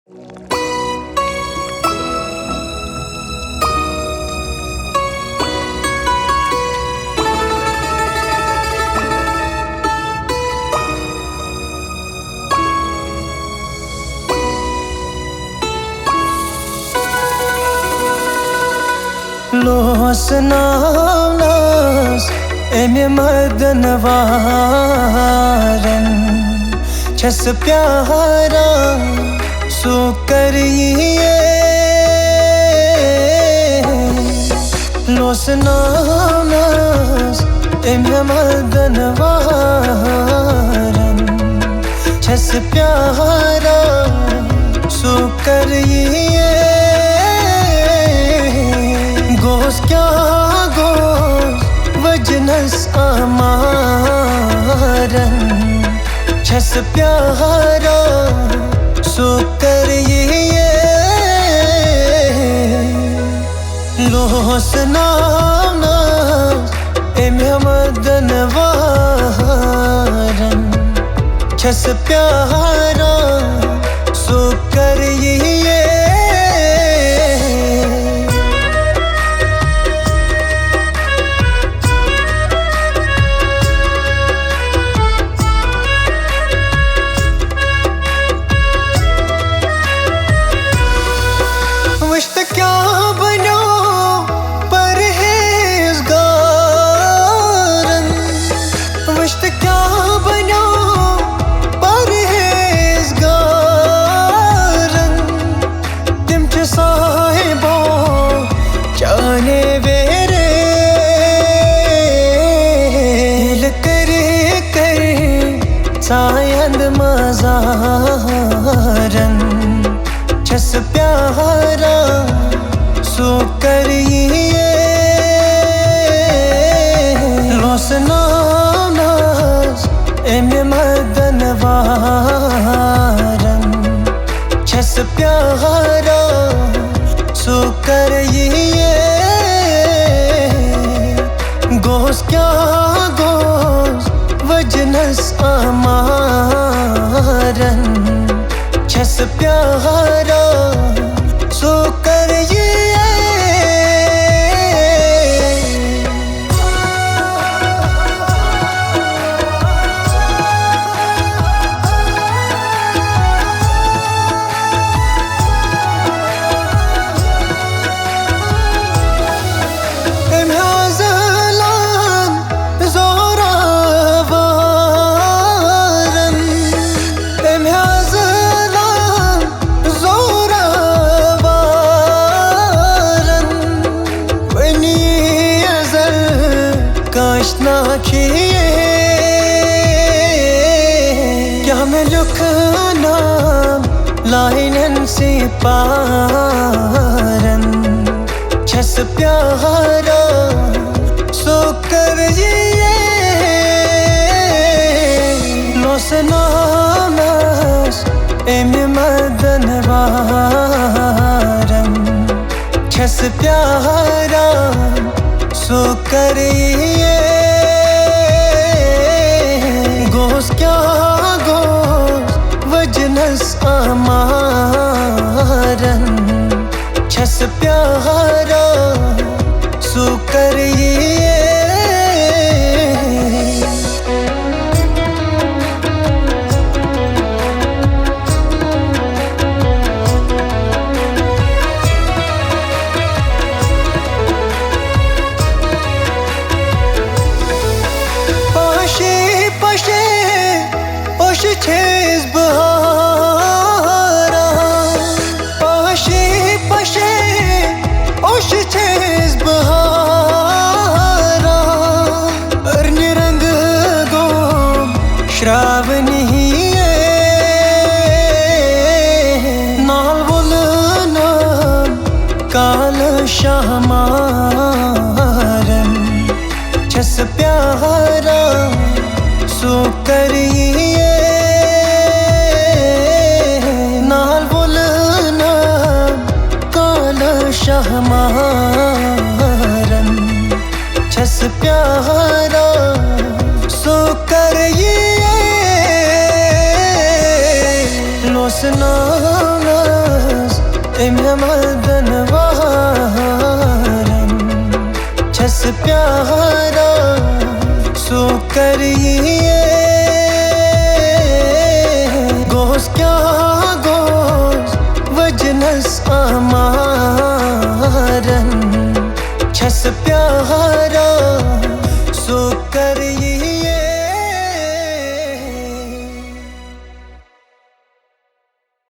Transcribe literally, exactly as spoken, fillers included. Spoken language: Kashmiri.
لوسناونس أمۍ مدن وارن چھس پیاران، سُہ کر یِیہِ۔ لوسناونس أمۍ مدن وارن چھس پیاران، سُہ کر یِیہِ۔ گوس کیٛاہ گوس وجنس آمارن چھس پیاران، سُہ کر یِیہِ۔ لوسناونس أمۍ مدن وارن چھس پیاران، سُہ کر یِیہِ۔ وٕچھ تہٕ کیٛاہ بنیو پرہیزگارن، وٕچھ تہٕ کیٛاہ بنیو پرہیزگارن۔ تِم چھِ صاحبو چانے ویرے، ییٚلہِ کٔرۍ کٔرۍ ژایَند مزارن چھس پیاران، سُہ کر یِیہِ۔ لوسناونس أمۍ مدن وارن چھس پیاران، سُہ کر یِیہِ۔ گوس کیٛاہ گوس وجنس آمارن چھس پیاران، سُہ کر یِیہِ۔ أمۍ حظ لان زوراوارن، أمۍ حظ لان زوراوارن، ونی ازل کاشنا کھیے۔ کیٛاہ مےٚ لیوٚکھ نام لاینن سٕے پارن، چھس پیاران، سُہ کر یِیہِ۔ لوسناونس أمۍ مدن وارن چھس پیاران، سُہ کر یِیہِ۔ گوس کیٛاہ گوس وجنس آمارن چھس پیاران، سُہ کر یِیہِ۔ پاشے پاشے اوٚش چھیٚس بہاران، پاشے پاشے اوٚش چھیٚس بہاران۔ أرنہِ رنٛگہٕ گوم شراونہِ ہِیے، نال وولنم کالہٕ شاہ مارن چھس پیاران، سُہ کر یِیہِ۔ نال وولنم کالہٕ شاہ مارن چھس پیاران، سُہ کر یِیہِ۔ لوسناونس مدن وارن چھس پیارا سُہ کر یہِ۔ گوس کیٛاہ گوس وجنس آمارن چھس پیارا